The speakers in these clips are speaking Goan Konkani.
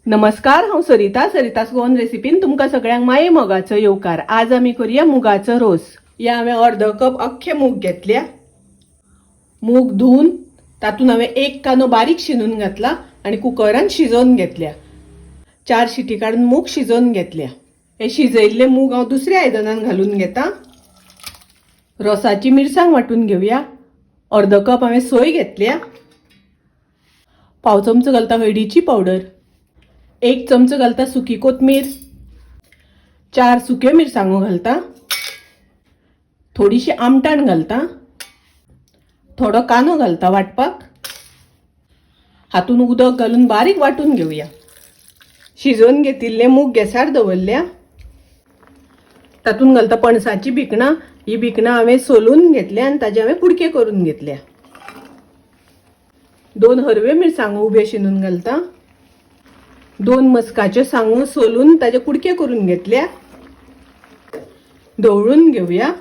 नमस्कार, हांव सरिता. सरितास गोवन रेसिपीन तुमकां सगळ्यांक माये मोगाचो येवकार. आज आमी करूया मुगाचो रोस. या हांवें अर्द कप अख्खे मूग घेतल्या. मूग धुवन तातूंत हांवें एक कांदो बारीक शिनून घातला आनी कुकरान शिजोवन घेतल्या. 4 शिटी काडून मूग शिजोवन घेतल्या. हे शिजयल्ले मूग हांव दुसऱ्या आयदनान घालून घेता. रोसाची मिरसांग वांटून घेवया. अर्द कप हांवें सोय घेतल्या. पाव चमचो घालता हळदीची पावडर, 1 चमचो घालता सुकी कोथमीर, 4 सुक्यो मिरसांगो घालता, थोडीशी आमटाण घालता, थोडो कांदो घालता वांटपाक. हातून उदक घालून बारीक वांटून घेवया. शिजोवन घेतिल्ले मूग गॅसार दवरल्या. तातूंत घालता पणसाची भिकणां. ही भिकणां हांवें सोलून घेतल्या आनी ताजे हांवें कुडके करून घेतल्या. 2 हरव्यो मिरसांगो उब्यो शिनून घालता. 2 मस्काच्यो सांगो सोलून ताजे कुडके करून घेतल्या. धवळून घेवया.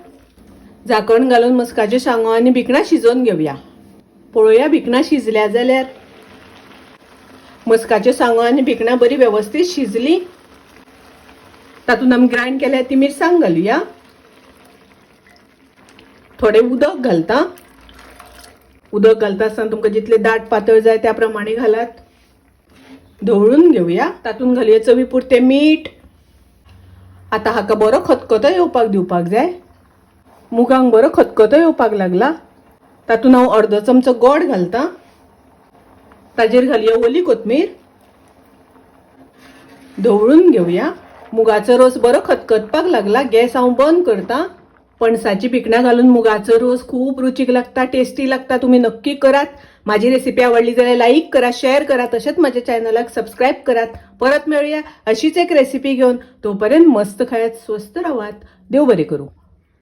झाकण घालून मस्काच्यो सांगो आनी भिकणां शिजोवन घेवया. पळोवया भिकणां शिजल्या जाल्यार. मस्काच्यो सांगो आनी भिकणां बरी वेवस्थीत शिजली. तातूंत आमी ग्रायंड केल्या ती मिरसांग घालुया. थोडें उदक घालता. उदक घालता आसतना तुमकां जितलें दाट पातळ जाय त्या प्रमाणे घालात. धवळून घेवया. तातूंत घालुया चवी पुरतें मीठ. आतां हाका बरो खतखतो येवपाक दिवपाक जाय. मुगांक बरो खतखतो येवपाक लागला. तातूंत हांव अर्दो चमचो गोड घालता. ताजेर घालया ओली कोथमीर. धवळून घेवया. मुगाचो रोस बरो खतखतपाक लागला. गॅस हांव बंद करता. पणसाची भिकणां घालून मुगाचो रोस खूब रुचीक लागता, टेस्टी लागता. तुमी नक्की करात. माझी रेसिपी आवडली जाल्यार लाईक करा, शेअर करा, तशेंच माझ्या चॅनलाक सबस्क्राईब करात. परत मेळूया अशीच एक रेसिपी घेवन. तोपर्यंत मस्त खायात, स्वस्थ रावात. देव बरें करूं.